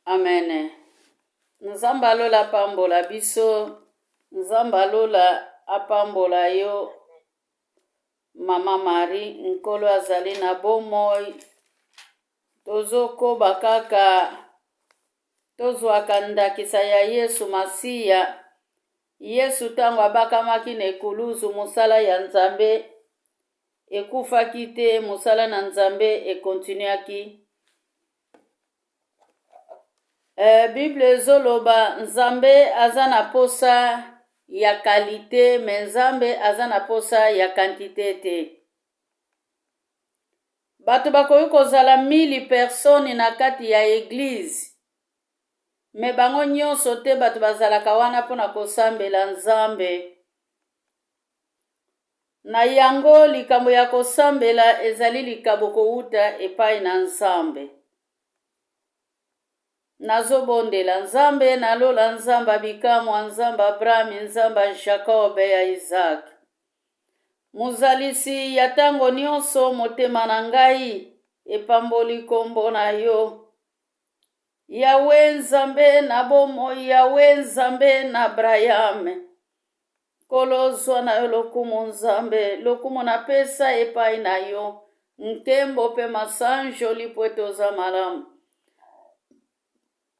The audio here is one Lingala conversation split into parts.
Amen. Nzambe alola apambola biso. Nzambe alola apambola yo Mama Marie. Nkolo azali na bomoi. Tozokoba kaka tozwaka ndakisa ya Yesu Masiya. Yesu ntango abakamaki na ekuluzu, mosala ya Nzambe ekufaki te, mosala na Nzambe ekontinuaki. Eh, Bible ezoloba Nzambe aza na posa ya kalite me Nzambe aza na posa ya kantite te. Bato bakoki kozala mili persone na kati ya eglize me bango nyonso te bato bazalaka wana mpo na kosambela Nzambe. Na yango, likambo ya kosambela ezali likabo kowuta epai na Nzambe. Nazobondela Nzambe na lola, Nzambe ya bikamwa, Nzambe ya Abraham, Nzambe ya Jacob, ya Isaac, Mozalisi ya tango nyonso, motema na ngai epamboli kombo na yo. Yawe Nzambe na bomoi, Yawe Nzambe na Abraham. Nkolo zwa na yo lokumu Nzambe, lokumu napesa epai na yo, nkembo mpe masanjoli mpo ete oza malamu.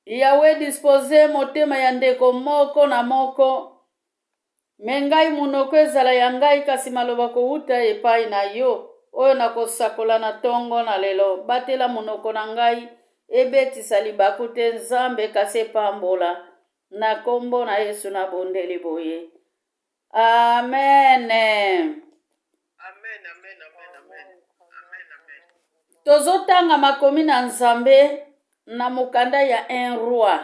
Yawe dispose motema ya ndeko moko na moko, me ngai monoko ezala ya ngai, kasi maloba kowuta epai na yo, oyo nakosakola na tongo na lelo. Batela monoko na ngai ebetisa libaku te Nzambe, kasi epambola. Na kombo na Yesu na bondeli boye. Amen. Amen, amen, amen, amen. Amen, amen. Tozotanga makomi na Nzambe na mokanda ya 1 roi.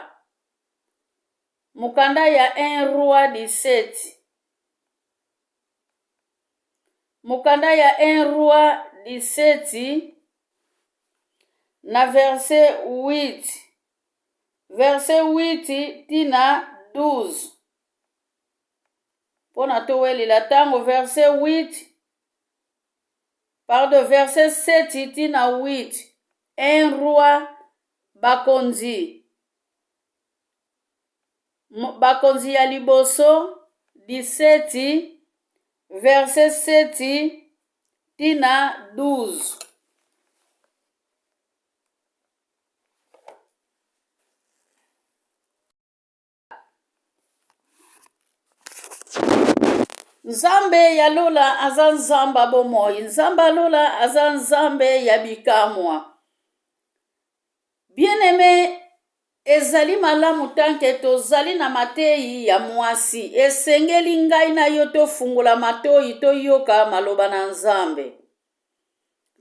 Mokanda ya 1 roi 17. Mokanda ya 1 roi 17 na verset 8. Verset 8 ti na 12. Mpo na towelela ntango verset 8 pardon verset 7 ti na 8 un roi bakonzi bakonzi ya liboso 17 verset 7 ti na 12. Nzambe ya lola aza Nzambe ya bomoi, Nzambe ya lola aza Nzambe ya bikamwa. Bien-aime, ezali malamu tanke tozali na mateyi ya mwasi, esengeli ngai na yo tofungola matoyi toyoka maloba na Nzambe.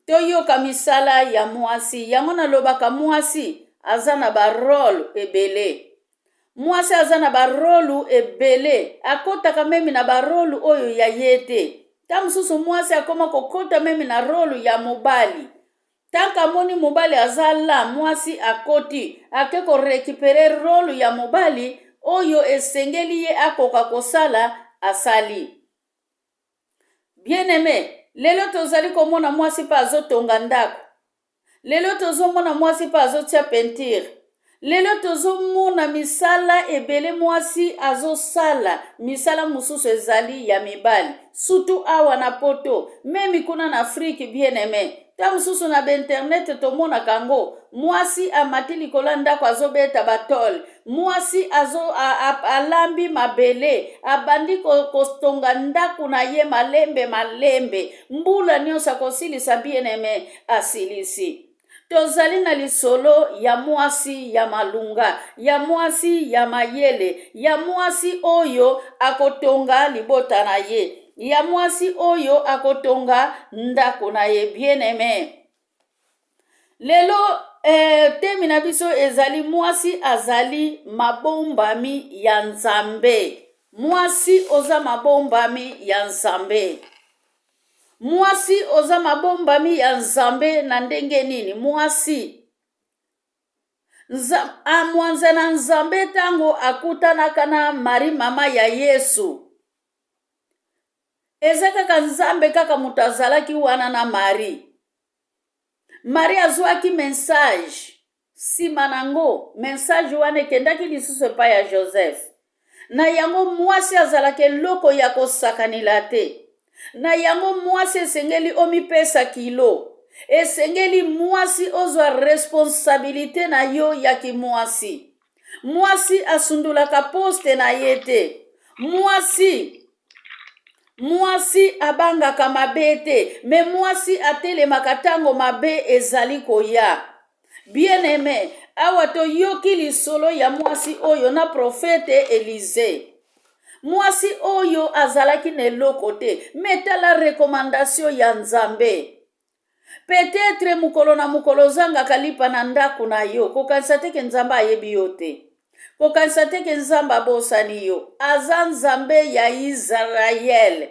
Toyoka misala ya mwasi yango nalobaka mwasi aza na ba role ebele mwasi aza na ba role ebele akotaka meme na ba role oyo ya ye te ta mosusu mwasi akoma kokota meme na role ya mobali tanke amoni mobali aza la mwasi akoti ake korekipere role ya mobali oyo esengeli ye akoka kosala asali Bien aime, lelo tozali komona mwasi mpe azotonga ndako. Lelo tozomona mwasi mpe azotia peinture. Lelo tozomona misala ebele mwasi azosala, misala mosusu ezali ya mibali. Surtout awa na poto, meme kuna na Afrique bien aime. Ta mosusu na ba internet tomonaka yango, mwasi amati likolo ya ndako azobeta ba tole, mwasi azo a, a, alambi mabele, abandi kotonga ndako na ye malembe malembe, mbula nyonso akosilisa bien aime asilisi. Tozali na lisolo ya mwasi ya malunga, ya mwasi ya mayele, ya mwasi oyo akotonga libota na ye, ya mwasi oyo akotonga ndako na ye. Bien aime, lelo eh, temi na biso ezali mwasi azali mabombami ya Nzambe. Mwasi oza mabombami ya Nzambe. Mwasi oza mabombami ya Nzambe na ndenge nini? Mwasi Nza, a, mwanza na Nzambe ntango akutanaka na Marie mama ya Yesu, eza kaka Nzambe kaka moto azalaki wana na Marie. Marie azwaki message. Sima na yango, message wana ekendaki lisusu epai ya Joseph. Na yango mwasi azalaka eloko ya kosakanela te. Na yango mwasi esengeli omipesa kilo. Esengeli mwasi ozwa responsabilite na yo ya kimwasi. Mwasi asundolaka poste na ye te. Mwasi Mwasi abangaka mabe te, me mwasi atelemaka ntango mabe ezali koya. Bien aime, awa toyoki lisolo ya mwasi oyo na profete Elize. Mwasi oyo azalaki na eloko te, me tala recommandation ya Nzambe. Peut-etre mokolo na mokolo ozangaka lipa na ndako na yo, kokanisa te ke Nzambe ayebi yo te. Kokanisa te ke Nzambe abosani yo. Aza Nzambe ya Israël.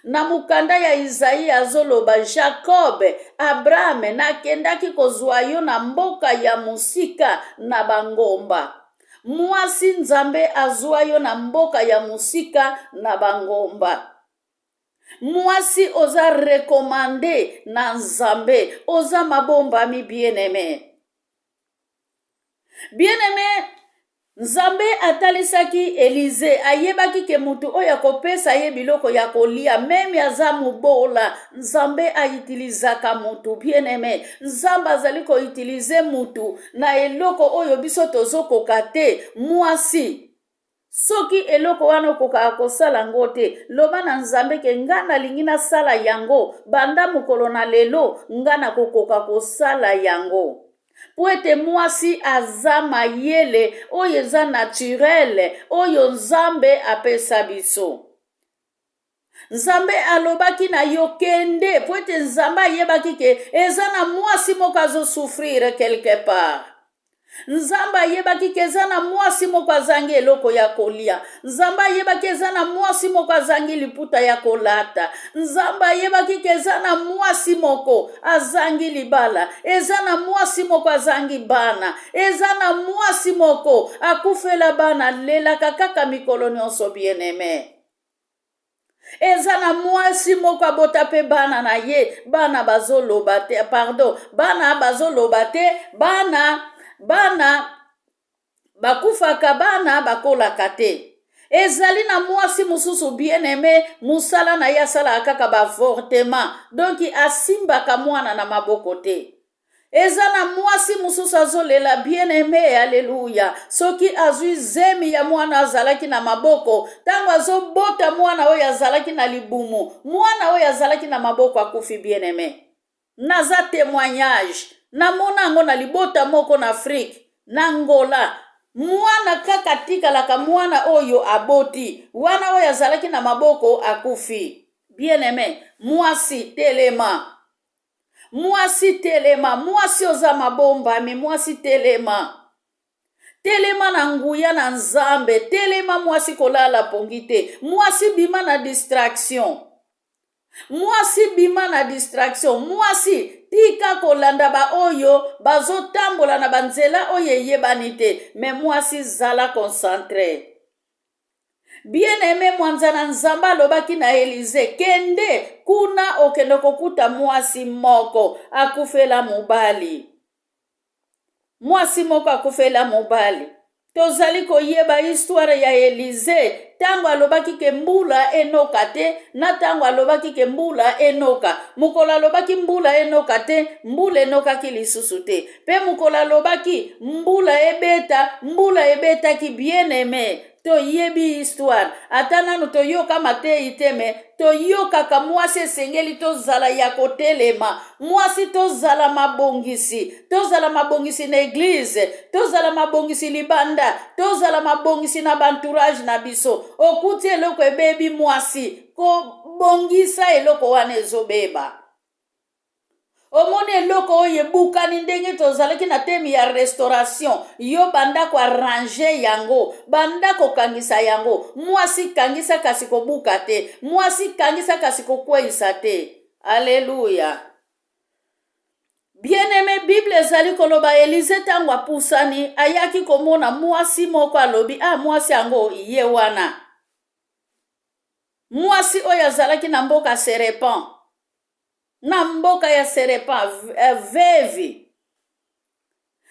Na mokanda ya Isaïe azoloba Jacob, Abraham, nakendaki kozwa yo na mboka ya mosika na bangomba. Mwasi Nzambe azwa yo na mboka ya mosika na bangomba. Mwasi oza recommande na Nzambe, oza mabombami bien aime. Bien aime, Nzambe atalisaki Elize, ayebaki ke mutu oyo akopesa ye biloko ya kolia meme aza mobola. Nzambe aitilizaka mutu bien aime. Nzambe azali koutilize mutu na eloko oyo biso tozokoka te. Mwasi Soki eloko wana okokaka kosala yango te, loba na Nzambe ke nga nalingi nasala yango, banda mokolo na lelo nga nakokoka kosala yango. Mpo ete mwasi aza mayele oyo eza naturel, oyo Nzambe apesa biso. Nzambe alobaki na yo kende, mpo ete Nzambe ayebaki ke eza na mwasi moko azo souffrir quelque part. Nzambe ayebaki ke eza na mwasi moko azangi eloko ya kolia. Nzambe ayebaki eza na mwasi moko azangi liputa ya kolata. Nzambe ayebaki ke eza na mwasi moko azangi libala, eza na mwasi moko azangi bana, eza na mwasi moko akufela bana, alelaka kaka mikolo nyonso bien-aime. Eza na mwasi moko abota pe bana na ye, bana bazoloba te, pardon, bana bazoloba te, bana bana bakufaka, bana bakolaka te. Ezali na mwasi mosusu bien aime, mosala na ye asalaka kaka ba avortement, donc asimbaka mwana na maboko te. Eza na mwasi mosusu azolela bien aime, aleluya, soki azwi zemi ya mwana azalaki na maboko, ntango azobota mwana oyo azalaki na libumu, mwana oyo azalaki na maboko akufi. Bien aime, naza témoignage, namona yango na libota moko na Afrique, na Angola. Mwana kaka atikalaka mwana oyo aboti wana oyo azalaki na maboko akufi. Bien aime, mwasi telema. Mwasi telema, mwasi oza mabombami, mwasi telema. Telema na nguya na Nzambe, telema mwasi kolala pongi te. Mwasi bima na distraction. Mwasi bima na distraction. Mwasi tika kolanda ba oyo bazotambola na banzela oyo eyebani te. Me mwasi zala concentre. Bien aime, mwanza na Nzambe alobaki na Elize, kende kuna okende kokuta mwasi moko akufela mobali. Mwasi moko akufela mobali. Tozali koyeba histoire ya Elize ntango alobaki ke mbula enoka te na ntango alobaki ke mbula enoka. Mokolo alobaki mbula enoka te, mbula enokaki lisusu te. Pe mokolo alobaki mbula ebeta, mbula ebetaki. Bien aime, toyebi histoire, ata nanu toyoka mateyi te, me toyokaka mwasi esengeli tozala ya kotelema, mwasi tozala mabongisi, tozala mabongisi na eglize, tozala mabongisi libanda, tozala mabongisi na bantourage na biso. Okuti eloko ebebi, mwasi kobongisa eloko wana ezobeba. Omoni eloko oyo ebukani, ndenge tozalaki na teme ya restauration, yo banda koarrange yango, banda kokangisa yango. Mwasi kangisa kasi kobuka te, mwasi kangisa kasi kokweisa te. Aleluya. Bien aime, Bible ezali koloba Elize ntango apusani ayaki komona mwasi moko, alobi ah, mwasi yango ye wana, mwasi oyo azalaki na mboka Serepan, na mboka ya Serepan, vevi.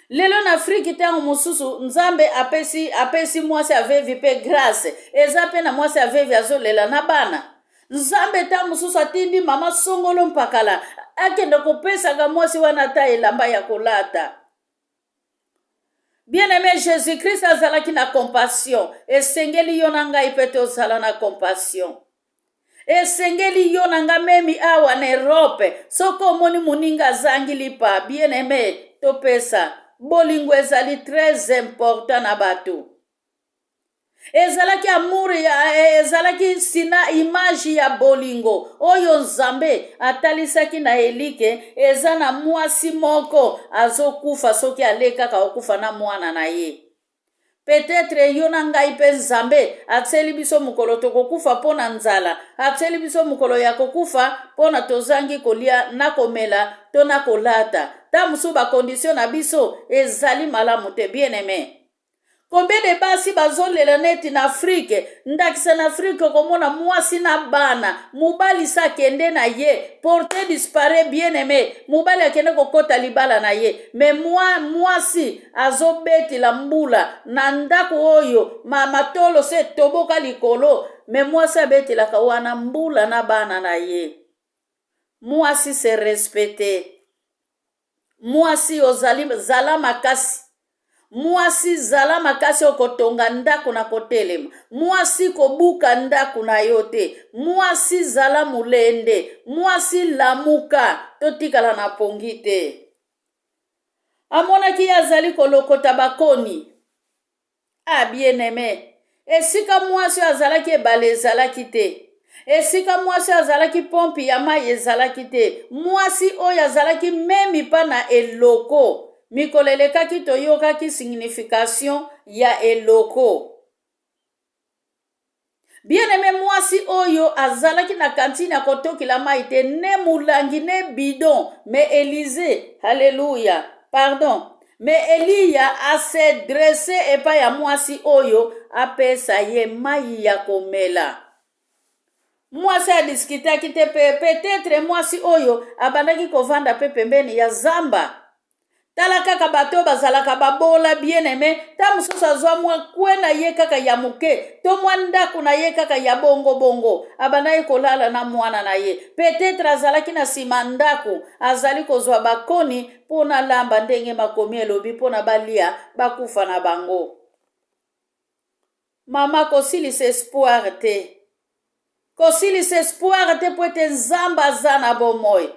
Lelo na Afriki ntango mosusu Nzambe apesi apesi mwasi ya vevi mpe grace eza mpe na mwasi ya vevi azolela na bana. Nzambe ntango mosusu atindi mama songolo mpakala akende kopesaka mwasi wana ata elamba ya kolata. Bien aime, Jesus Christ azalaki na compassion. Esengeli yo na ngai mpe tozala na compassion. Esengeli yo na nga memi awa na Europe, soki omoni moninga azangi lipa, bien aime, topesa. Bolingo ezali très important na bato. Ezalaki amour ya eh, ezalaki sina image ya bolingo oyo Nzambe atalisaki na Elike. Eza na mwasi moko azokufa, soki ale kaka okufa na mwana na ye. Peut-etre yo na ngai mpe Nzambe atieli biso mokolo tokokufa mpo na nzala, atieli biso mokolo ya kokufa mpo na tozangi kolia na komela to na kolata. Ta mosusu bakondisio na biso ezali malamu te, bien aime. Combien de basi bazolela neti na Afrique, ndakisa na Afrique okomona mwasi na bana, mobali sa akende na ye, porte disparaît, bien aime, mobali akende kokota libala na ye, mais mwa mwasi azobetela mbula na ndako oyo ma matolo se etoboka likolo, mais mwasi abetelaka wana mbula na bana na ye. Mwasi se respecter. Mwasi ozali zala makasi. Mwasi zala makasi, okotonga ndako na kotelema. Mwasi kobuka ndako na yo te. Mwasi zala molende. Mwasi lamuka, totikala na pongi te. Amonaki ye azali kolokota bakoni. Ah bien aime, esika mwasi oyo azalaki ebale ezalaki te. Esika mwasi oyo azalaki pompi ya mai ezalaki te. Mwasi oyo azalaki memi pa na eloko. Mikolo elekaki toyokaki signification ya eloko. Bien aime, mwasi oyo azalaki na kantine ya kotokila mai te, ne molangi ne bidon, mais Elise, halleluya, pardon, mais Eliya ase dresse epai ya mwasi oyo apesa ye mai ya komela. Mwasi adiskitaki te, pe peut-être mwasi oyo abandaki kovanda pe pembeni ya zamba. Tala kaka bato oyo bazalaka babola, bien aime, ta mosusu azwa mwa kwe na ye kaka ya moke to mwa ndako na ye kaka ya bongo bongo, abandaki kolala na mwana na ye. Peut-être azalaki na nsima ndako, azali kozwa bakoni mpo na lamba ndenge makomi elobi mpo na balia bakufa na bango. Mama, kosilisa espoir te. Kosilisa espoir te mpo ete Nzambe aza na bomoi.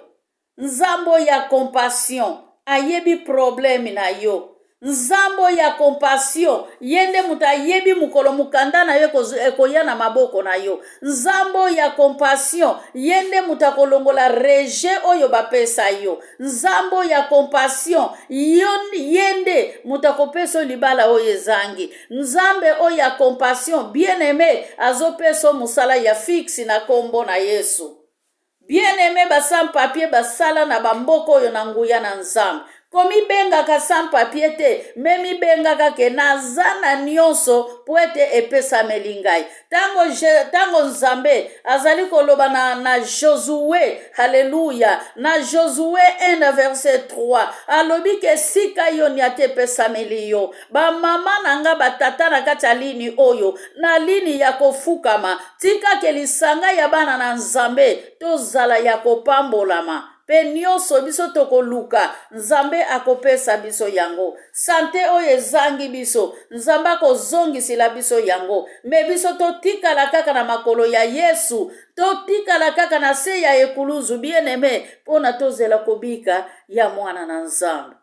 Nzambe oyo ya compassion ayebi problème na yo. Nzambe oyo ya compassion ye nde moto ayebi mokolo mokanda na yo ekoya na maboko na yo. Nzambe oyo ya compassion ye nde moto akolongola rejet oyo bapesa yo. Nzambe oyo ya compassion yo, ye nde moto akopesa yo libala oyo ezangi. Nzambe oyo ya compassion, bien aime, azopesa yo mosala ya fixe na kombo na Yesu. Bien aime, ba sans papier basala na ba mboka oyo na nguya na Nzambe. Komibengaka sans papier te, me mibengaka ke naza na nyonso po ete epesameli ngai. Tango, tango Nzambe azali koloba na, na Josue, haleluya, na Josue 1 na verset 3, alobi ke sika yo niata epesameli yo. Bamama na nga, batata na kati ya lini oyo, na lini ya kofukama, tika ke lisanga ya bana na Nzambe tozala ya kopambolama mpe nyonso biso tokoluka Nzambe akopesa biso yango. Sante oyo ezangi biso, Nzambe akozongisela biso yango. Me biso totikala kaka na makolo ya Yesu, totikala kaka na se ya ekuluzu, bien-aime, mpo na tozela kobika ya mwana na Nzambe.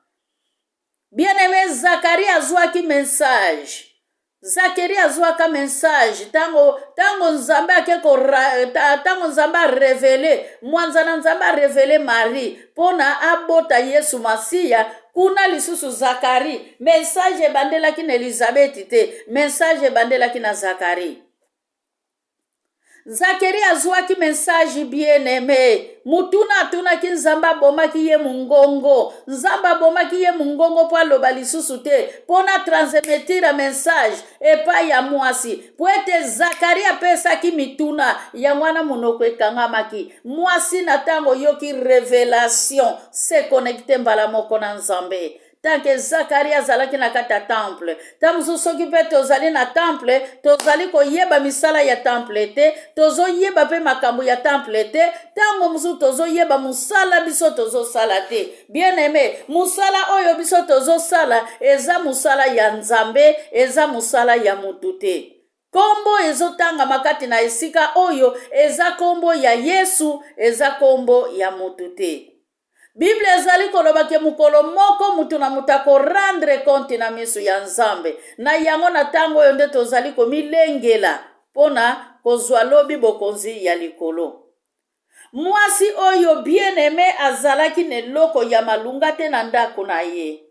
Bien-aime, Zacharie azwaki message. Zacharie azwaka message tango tango Nzambe ake ko tango Nzambe a revele mwanza na Nzambe a revele Marie pona abota Yesu Masiya. Kuna lisusu Zacharie message ebandelaki na Elizabeth te, message ebandelaki na Zacharie. Zakeri azwaki message, bien aime. Mutuna atunaki Nzambe abomaki ye mungongo. Nzambe abomaki ye mungongo mpo aloba lisusu te, mpo na transmettre message epai ya mwasi, mpo ete Zakari apesaki mituna yango wana monoko ekangamaki. Mwasi na ntango oyoki revelation, se connecte mbala moko na Nzambe. Tanke Zakari azalaki na kati ya temple, ntango mosusu soki mpe tozali na temple, tozali koyeba misala ya temple te, tozoyeba mpe makambo ya temple te, ntango mosusu tozoyeba mosala biso tozosala te. Bien aime, mosala oyo biso tozosala eza mosala ya Nzambe, eza mosala ya motu te. Kombo ezotangama kati na esika oyo eza kombo ya Yesu, eza kombo ya motu te. Biblia ezali koloba ke mokolo moko moto na moto akorendre konte na miso ya Nzambe. Na yango na ntango oyo nde tozali komilengela mpo na kozwa lobi bokonzi ya likolo. Mwasi oyo bien-aime azalaki na eloko ya malunga te na ndako na ye.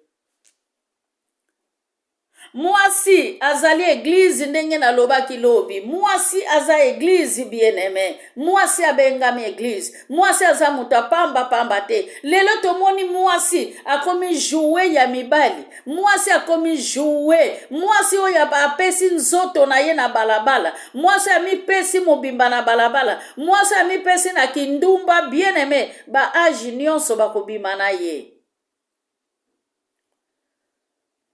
Mwasi azali eglise ndenge nalobaki lobi. Mwasi aza eglise bien-aime. Mwasi abengami eglise. Mwasi aza moto apamba pamba te. Lelo tomoni mwasi akomi joue ya mibali. Mwasi akomi joue. Mwasi oyo apesi nzoto na ye na balabala. Mwasi amipesi mobimba na balabala. Mwasi amipesi na kindumba bien-aime. Ba age nyonso bakobima na ye.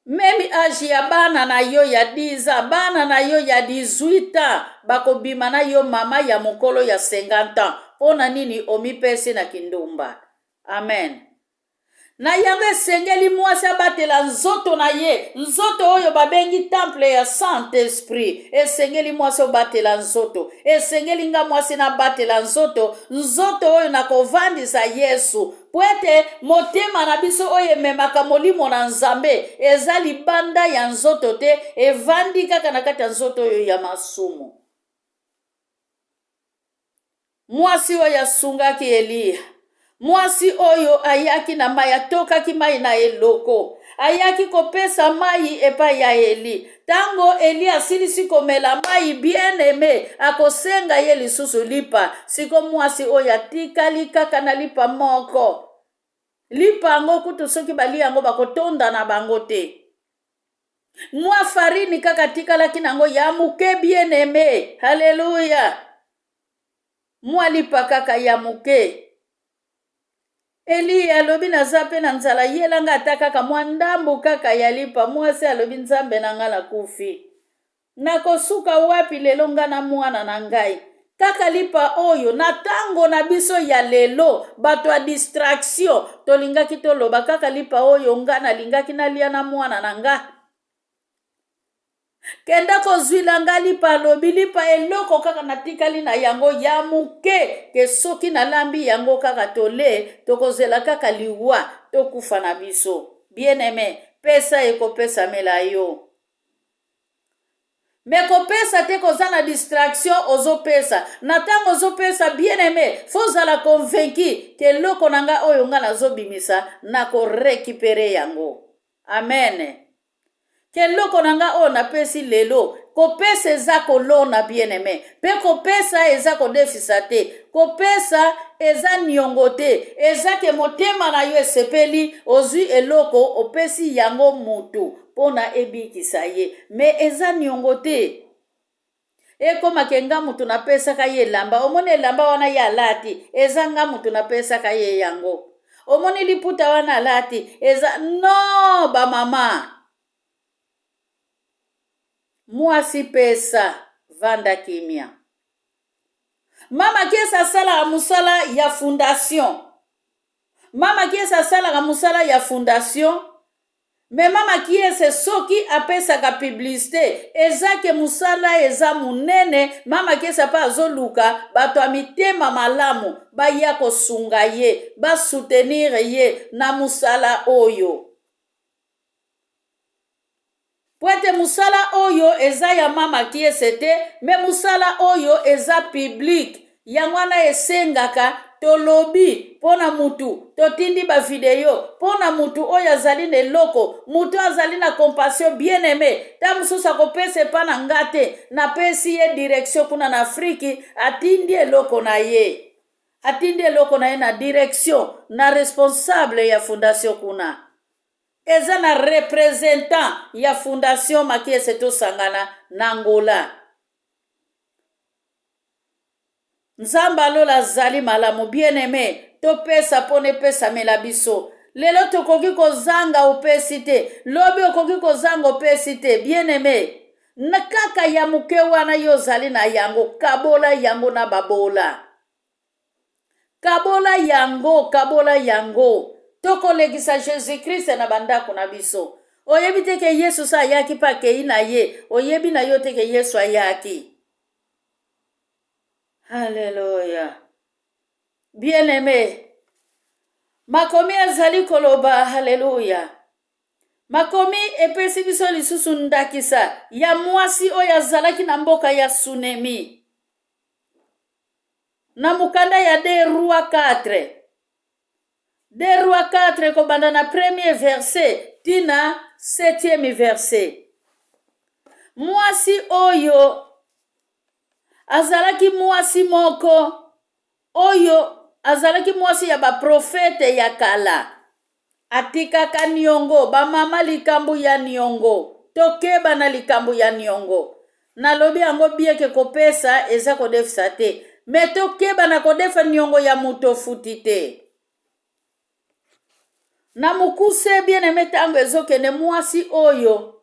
Meme age ya bana na yo ya 10 ans, bana na yo ya 18 ans bakobima na yo mama ya mokolo ya 50 ans. Mpo na nini omipesi na kindumba? Amen. Na yango esengeli mwasi abatela nzoto na ye, nzoto oyo babengi temple ya Saint Esprit. Esengeli mwasi obatela nzoto, esengeli nga mwasi nabatela nzoto, nzoto oyo nakovandisa Yesu. Mpo ete motema na biso oyo ememaka Molimo na Nzambe eza libanda ya nzoto te, evandi kaka na kati ya nzoto oyo ya masumu. Mwasi oyo asungaki Eliya, mwasi oyo ayaki na mai, atokaki mai na eloko, ayaki kopesa mai epai ya Eli. Tango Eli asilisi komela mai, bien-aime akosenga ye lisusu lipa. Siko mwasi oyo atikali kaka na lipa moko. Lipa yango kutu soki balia yango bakotonda na bango te. Mwa farini kaka atikalaki na yango ya moke, bien-aime. Haleluya! Mwa lipa kaka ya moke. Eliya alobi, Naza mpe na nzala, yela nga ata kaka mwa ndambo kaka ya lipa. Mwasi alobi, Nzambe na nga, nakufi. Nakosuka wapi lelo nga na mwana na ngai? Kaka lipa oyo. Na tango na biso ya lelo, bato ya distraction, tolingaki toloba kaka lipa oyo nga nalingaki nalia na mwana na nga. Kende kozwila nga lipa. Alobi, lipa eloko kaka natikali na yango ya moke, ke soki nalambi yango kaka tole, tokozela kaka liwa, tokufa na biso. Bien-aime, pesa ekopesamela yo. Me kopesa te koza na distraction ozopesa. Na ntango ozopesa, bien-aime, fo ozala convaincu ke eloko na nga oyo nga nazobimisa, nakorekipere yango. Amen. Ke eloko na nga oyo napesi lelo, kopesa eza kolona, bien-aime. Mpe kopesa eza kodefisa te. Kopesa eza niongo te. Eza ke motema na yo esepeli, ozwi eloko, opesi yango mutu mpona ebikisa ye. Me eza niongo te. Ekoma ke nga mutu napesaka ye elamba, omoni elamba wana ye alati, eza nga mutu napesaka ye yango. Omoni liputa wana alati, eza no ba mama. Mwasi pesa, vanda kimia. Mama Kiesa asalaka mosala ya fondation. Mama Kiesa asalaka mosala ya fondation. Me mama Kiese soki apesaka publicité eza ke mosala eza monene. Mama Kiese mpe azoluka bato ya mitema malamu baya kosunga ye, basoutenir ye na mosala oyo. Po ete mosala oyo eza ya mama Kiese te, me mosala oyo eza public. Yango wana esengaka tolobi mpo na mutu, totindi ba video mpo na mutu oyo azali na eloko, mutu azali na compassion. Bien aime, ta mosusu akopesa epa na nga te, napesi ye direction kuna na Afriki, atindi eloko na ye, atindi eloko na ye na direction na responsable ya fondation kuna. Eza na representant ya fondation Makiese Tosangana na Angola. Nzambe alola azali malamu. Bien aime, topesa mpo na epesamela biso. Lelo tokoki kozanga opesi te, lobi okoki kozanga opesi te. Bien aime, na kaka ya moke wana yo ozali na yango, kabola yango na babola. Kabola yango, kabola yango. Tokolekisa Jesus Christ na bandako na biso. Oyebi te ke Yesu sa ayaki mpe akei na ye. Oyebi na yo te ke Yesu ayaki. Haleluya. Bien aime, makomi azali koloba haleluya. Makomi epesi biso lisusu ndakisa ya mwasi oyo azalaki na mboka ya Sunemi. Na mokanda ya 2 Rois 4, 2 Rois 4 kobanda na premier verset ti na septième verset. Mwasi oyo azalaki mwasi moko oyo azalaki mwasi ya baprofete ya kala. Atikaka niongo, ba mama likambo ya niongo, tokeba na likambo ya niongo. Nalobi yango bien ke kopesa eza kodefisa te, mais tokeba na kodefa niongo ya moto ofuti te. Na mokuse bien aime, ntango ezokende mwasi oyo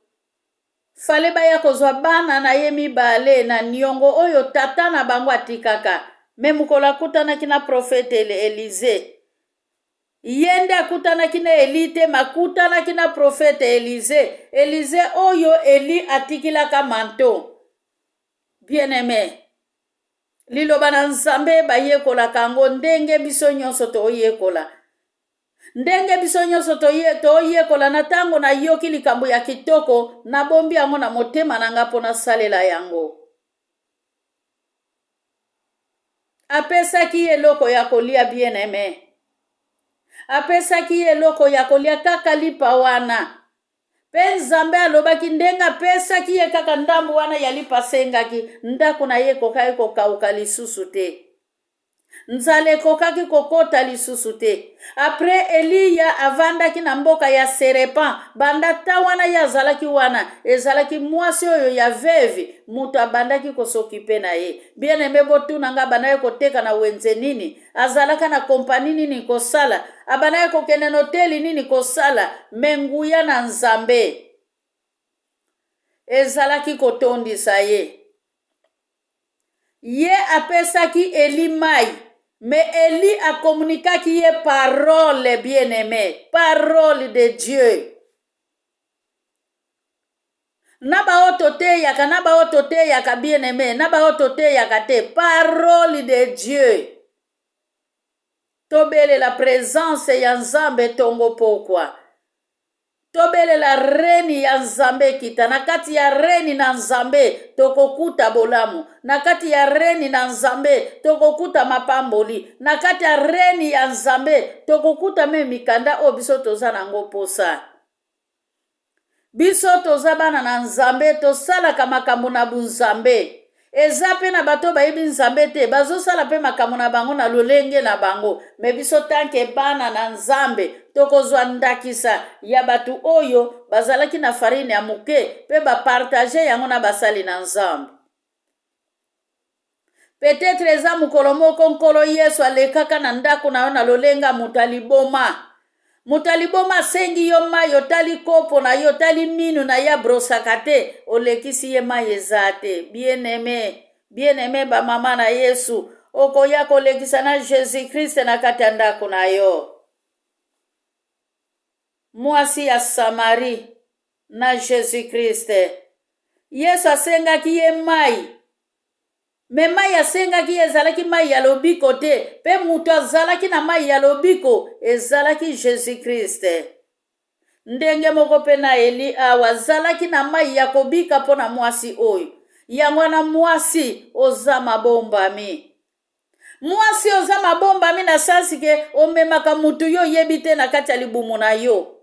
fale baya kozwa bana na ye mibale na niongo oyo tata na bango atikaka, me mokolo akutanaki na profete Elize, Ye nde akutanaki na Eli te, ma akutanaki na profete Elize. Elize oyo Eli atikilaka manto. Bien-aime, liloba na Nzambe bayekolaka yango ndenge biso nyonso toyekola. Ndenge biso nyonso toyekola na ntango nayoki likambo ya kitoko, nabombi yango na motema na nga mpo nasalela yango. Apesaki ye eloko ya kolia bien aime. Apesaki ye eloko ya kolia kaka lipa wana. Pe Nzambe alobaki ndenge apesaki ye kaka ndambo wana ya lipa asengaki, ndako na ye ekokaki kokauka lisusu te. Nzala ekokaki kokota lisusu te. Après Eliya avandaki na mboka ya Serepan, banda ta wana ye azalaki wana, ezalaki mwasi oyo ya veuve moto abandaki kosokipe na ye. Bien aime, botuna nga abandaki koteka na wenze nini, azalaka na kompani nini kosala, abandaki kokende na hoteli nini kosala, me nguya na Nzambe ezalaki kotondisa ye. Ye apesaki Elie mayi mais Elie a communiquaki ye parole bien aime, parole de Dieu. Na ba oyo toteyaka, na ba oyo toteyaka bien aime, na ba oyo toteyaka te, parole de Dieu. Tobelela presence ya Nzambe tongo pokwa. Tobelela reni ya Nzambe ekita. Na kati ya reni na Nzambe tokokuta bolamu. Na kati ya reni na Nzambe tokokuta mapamboli. Na kati ya reni ya Nzambe tokokuta me mikanda oyo biso toza nango posa. Biso toza bana na Nzambe, tosalaka makambo na bunzambe. Eza pe na bato bayebi Nzambe te, bazosala pe makambo na bango na lolenge na bango. Me biso tanke bana na Nzambe, tokozwa ndakisa ya bato oyo bazalaki na farine ya moke pe bapartage yango na basali na Nzambe. Peut-etre eza mokolo moko Nkolo Yesu alekaka na ndako na yo na lolenge ya moto ya liboma. Moto ya liboma asengi yo mai, otali kopo na ye, otali minu na ye abrosaka te, olekisi ye mai eza te. Bien aime, bien aime ba mama na Yesu, okoya kolekisa na Jesus Christ na kati ya ndako na yo. Mwasi ya Samarie na Jesus Christ. Yesu asengaki ye mai. Me mai asengaki ye ezalaki mai ya lobiko te, mpe moto azalaki na mai ya lobiko ezalaki Jesus Christ. Ndenge moko mpe na Eli awa azalaki na mai ya kobika mpo na mwasi oyo. Yango wana mwasi oza mabombami. Mwasi oza mabombami na sansi ke omemaka mutu yo oyebi te na kati ya libumu na yo.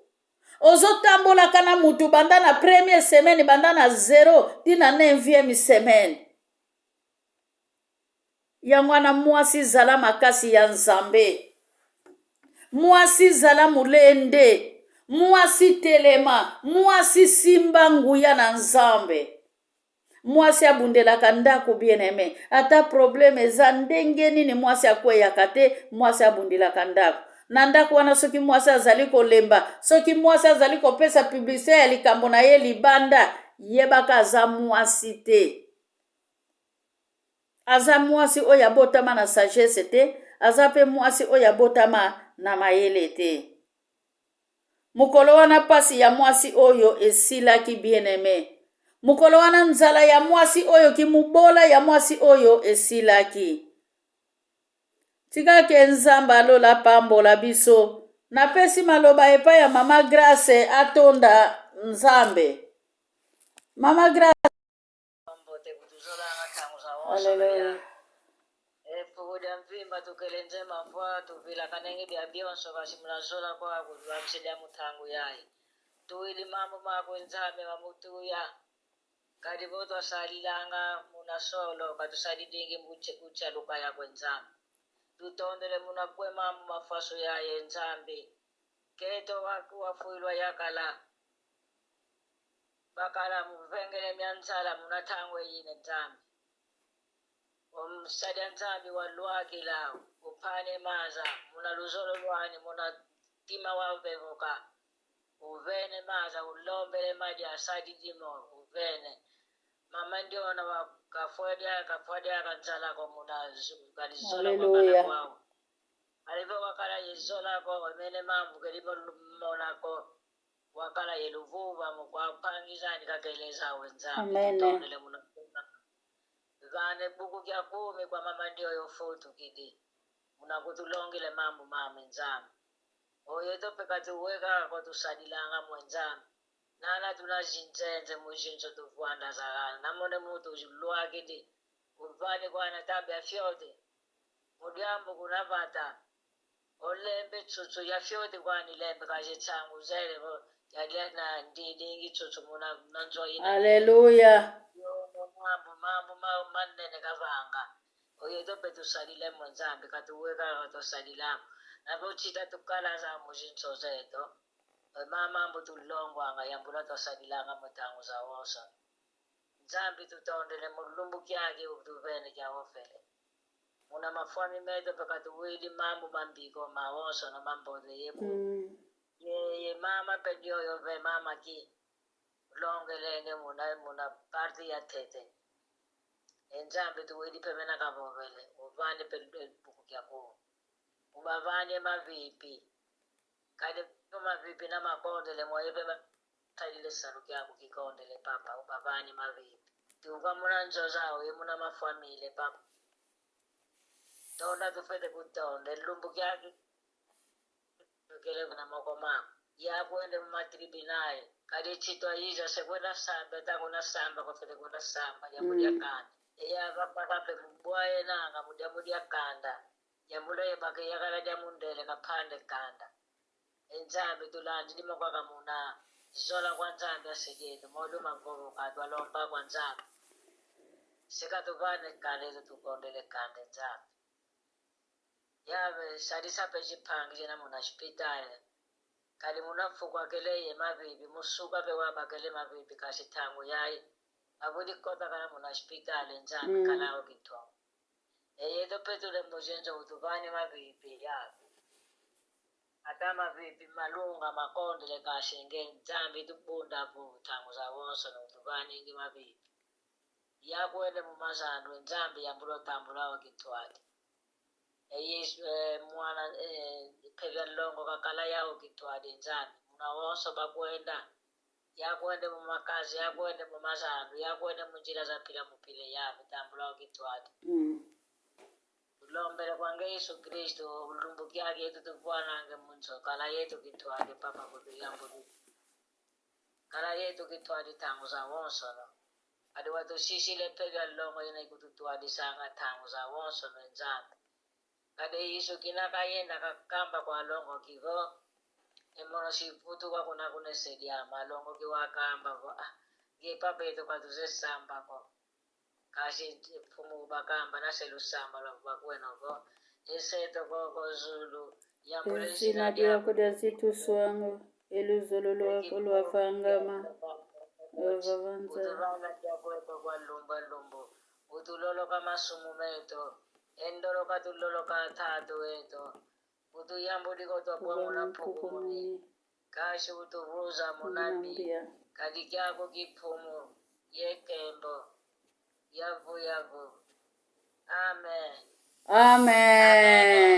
Ozotambolaka na mutu banda na première semaine, banda na 0 ti na 9e semaine. Yango wana mwasi zala makasi ya Nzambe. Mwasi zala molende. Mwasi telema. Mwasi simba nguya na Nzambe. Mwasi abundelaka ndako bien aime. Ata problème eza ndenge nini mwasi akweyaka te, mwasi abundelaka ndako. Na ndako wana, soki mwasi azali kolemba, soki mwasi azali kopesa publicité ya likambo na ye libanda, yebaka aza mwasi te. Aza mwasi oyo abotama na sagesse te, aza mpe mwasi oyo abotama na mayele te. Mokolo wana mpasi ya mwasi oyo esilaki, bien-aimé. Mokolo wana nzala ya mwasi oyo, kimobola ya mwasi oyo esilaki. Tikake Nzambe alola pambola biso. Napesi maloba epai ya Mama Grace atonda Nzambe. Mama Grace. Mbote kutuzolanga ntango za wonso. Alleluya. Efuku lya mvimba tukele nzema mvwa tuvilaka nenge bya byonso kasi munazola kwa kutulamisela muthangu yayi tuwili mambo makwe Nzambe mamutuya kadi bo twasalilanga munasolo katusalidingi kuchaluka yakwe Nzambe tutondele munakwe mambo mafaso yaye Nzambe keto wafuilwa yakala bakala muvengele mya nzala munathango eyine Nzambe omsadya Nzambe walwakila uphane maza muna luzolo lwani muna tima wavevoka uvene maza ulombele maji asadi dimo uvene mama ndiona wakafwadya kafwadya kanzalako muna kalizola kwakala Haleluya. Kwawo alivo wakala yezolako wamene mambo kelimo monako wakala yeluvuva mukwapangizani kakeleza wenzambe. Amene. Tutondele munakuna vane buku kya kumi kwa mama ndio yofutu kidi munakutulongile mambo mame Nzambe oyo topeka tuweka kotusalilanga mwenzambe nana tunazinzenze muzinzo tuvwandazakana namone mutu lwakidi uvani kwana tabe afyote mudyambo kunavata olembe tsutsu ya fyoti kwani lembe kazitsangu zele yalena ndidingi tsutsu muna nanzoyina. Alleluya. Mambo mambo manene kavanga oyo tope tusalile Nzambe katuweka katusalilamo navochita tukalaza muzinso zeto mamambo tulongwanga yambula twasalilanga mutangu za wonso Nzambe tutondele mulumbu kyake tuvene kyawofele muna mafwami meto pekatuwili mambo mambiko mawonso na mambote yebu ye mama pendioyo ve mama ki longelenge muna muna parti ya tete enzambe tuwili pemena kavovele uvane buku kyako ubavane mavipi kadi mavipi na makondele mwayepe talile salu kyako kikondele papa ubavane mavipi tuka muna nzozawo ye muna mafamile papa tonda tufete kutonda elumbu kyake kele na moko mako yakwende mumatribunali kadi chitwa yiza sekwenda samba takuna samba kwafete kwenda samba yamulya kanda eyavapakape mubwaye nanga mudya mudya kanda yambula yebake yakala dya mundele kaphande kanda enzambe tulandi limokwaka muna zola kwa Nzambe aseketu moluma mvovo twalomba kwa Nzambe sikatuvane kanda ezo tukondele kanda Nzambe yave salisape chiphangi chena muna chipitali kali munafukwakele ye mavipi musuka pe wabakele mavipi kasi thangu yayi akulikota kala muna chipitali Nzambe kalawo kithongo eyeto petule mbuzenzo utuvane mavipi yabe ata mavipi malunga makondele kasi nge Nzambe tubunda pu thangu za wonso nokutuvane nge mavipi yakwele mumazandu Nzambe yambulo tambulawo kithwati eyesu mwana phevya longo kakala yawo kithwati Nzambe muna wonso bakwenda yakwende mumakazi yakwende mumazandu yakwende munjira zaphila mupile yabe tambulawo kithwati tulombele kwange Yesu Kristu ulumbu kyake yetu tuvwanange munso kala yetu kithwati papa kutuyambulu kala yetu kithwati thangu za wonso no adi watusisile phevya longo yena ikututwadisanga thangu za wonso no Nzambe kade Yesu kinakayenda kakamba kwa longo kivo emono siputuka kuna kunesediama longo kiwakamba vo ah nge papa yetu katuzesambako kasi phumu bakamba naselusamba lwakubakwena vo eseto koko Zulu yambule Esina lyako lya zituswango eluzolo lwako lwavangama ovavanza. Utuvana lyakweto kwa lumba lumbu utuloloka masumu meto endoloka tuloloka thatu eto. Utuyambuliko twabwamula mpukumuni kashi utuvuza munambi kalikyako kipfumu yekembo yavu yavu. Amen. Amen.